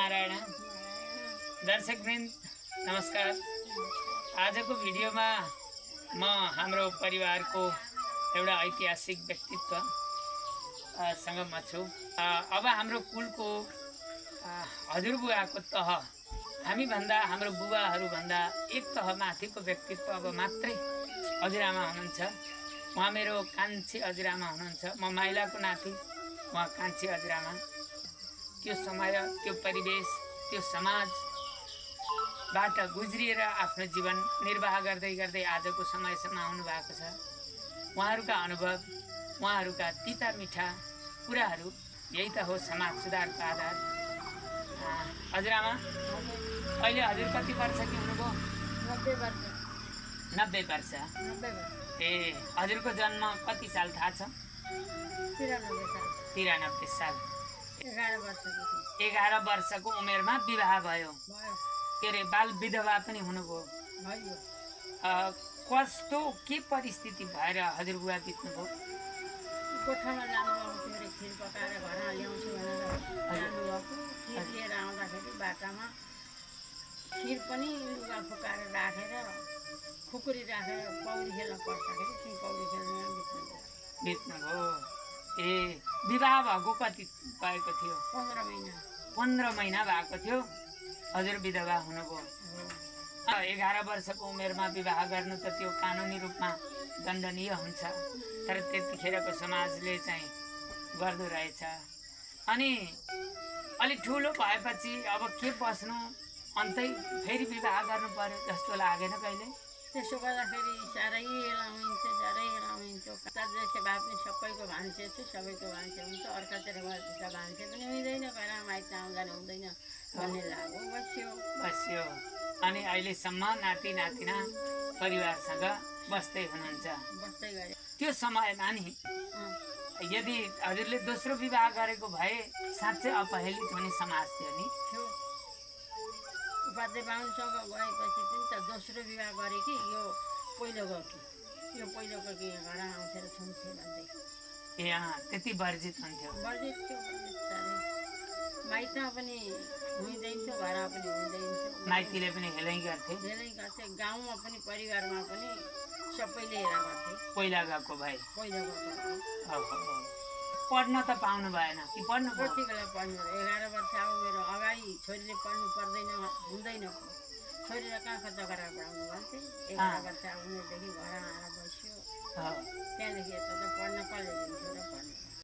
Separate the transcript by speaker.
Speaker 1: नारायण। दर्शकवृन्द नमस्कार। आजको भिडियोमा म हाम्रो परिवारको एउटा ऐतिहासिक व्यक्तित्व सँग म छु। अब हाम्रो कुलको हजुरबुवाको तह हामीभन्दा हाम्रो बुबाहरूभन्दा एक तह माथिको व्यक्तित्व अब मात्रै हजुरआमा हुनुहुन्छ। उहाँ मेरो कान्छी हजुरआमा हुनुहुन्छ। म माइलाको नाति, उहाँ कान्छी हजुरआमा। त्यो समय, त्यो परिवेश, त्यो समाजबाट गुज्रिएर आफ्नो जीवन निर्वाह गर्दै गर्दै आजको समयसम्म आउनु भएको छ। उहाँहरूका अनुभव, उहाँहरूका तिता मिठा कुराहरू यही त हो समाज सुधारको आधार। हजुरआमा, अहिले हजुर कति वर्षकी हुनुभयो?
Speaker 2: 90 वर्ष।
Speaker 1: 90 वर्ष। ए, हजुरको जन्म कति साल थाहा छ?
Speaker 2: 93 साल।
Speaker 1: 93 साल।
Speaker 2: 11 वर्षको थिएँ।
Speaker 1: 11 वर्षको उमेरमा विवाह भयो। के अरे, बाल विधवा पनि हुनुभयो। कस्तो के परिस्थिति भएर हजुरबुवा बित्नुभयो?
Speaker 2: गोठामा जानुभएको थियो अरे, खिर पकाएर घरमा ल्याउँछु भनेर जानुभएको। खिर लिएर आउँदाखेरि बाटामा खिर पनि लुगा फुकाएर राखेर खुकुरी राखेर पौडी खेल्न पर्दाखेरि ती पौडी खेल्न
Speaker 1: बित्नुभयो। ए, विवाह भएको कति भएको थियो?
Speaker 2: 15 महिना।
Speaker 1: 15 महिना भएको थियो हजुर विधवा हुनुभयो। 11 वर्षको उमेरमा विवाह गर्नु त त्यो कानुनी रूपमा दण्डनीय हुन्छ, तर त्यतिखेरको समाजले चाहिँ गर्दो रहेछ। अनि अलि ठुलो भएपछि अब के बस्नु, अन्तै फेरि विवाह गर्नु पर्यो जस्तो लागेन कहिले?
Speaker 2: त्यसो गर्दाखेरि साह्रै हेलाउनिन्छ, साह्रै हेलाउनिन्छ। जैसे भए पनि सबैको भान्से छु, सबैको भान्से हुन्छ। अर्कातिर गएर त्यसको भान्से पनि हुँदैन, घरमा माइत आउँदैन हुँदैन भन्ने लाग्यो,
Speaker 1: बस्यो। अनि अहिलेसम्म नाति नातिना परिवारसँग बस्दै हुनुहुन्छ।
Speaker 2: बस्दै गरे।
Speaker 1: त्यो समयमा नि यदि हजुरले दोस्रो विवाह गरेको भए साँच्चै अपहेलित हुने समाज थियो नि?
Speaker 2: थियो। उपाध्याय बाहुनसँग गएपछि पनि त दोस्रो विवाह गरेँ कि यो पहिलोको कि घर आउँथेर छुन्थे भन्दै।
Speaker 1: ए, त्यति वर्जित हुन्थ्यो?
Speaker 2: वर्जित थियो, माइतमा पनि हुँदैन थियो, घरमा पनि हुँदैन थियो।
Speaker 1: माइतीले पनि हेलै गर्थे?
Speaker 2: हेलै गर्थे। गाउँमा पनि परिवारमा पनि सबैले हेला गर्थे।
Speaker 1: पहिला गएको भए?
Speaker 2: पहिला गएको।
Speaker 1: पढ्न त पाउनु भएन कि? पढ्नु
Speaker 2: कति बेला पढ्नु? 11 वर्ष अब मेरो अगाडि छोरीले पढ्नु पर्दैन हुँदैन। छोरीलाई कहाँ खर्च गरेर पढाउनु भन्थे। 11 वर्ष उमेरदेखि घर आएर बस्यो। त्यहाँदेखि यता त पढ्न कसले दिन्थ्यो र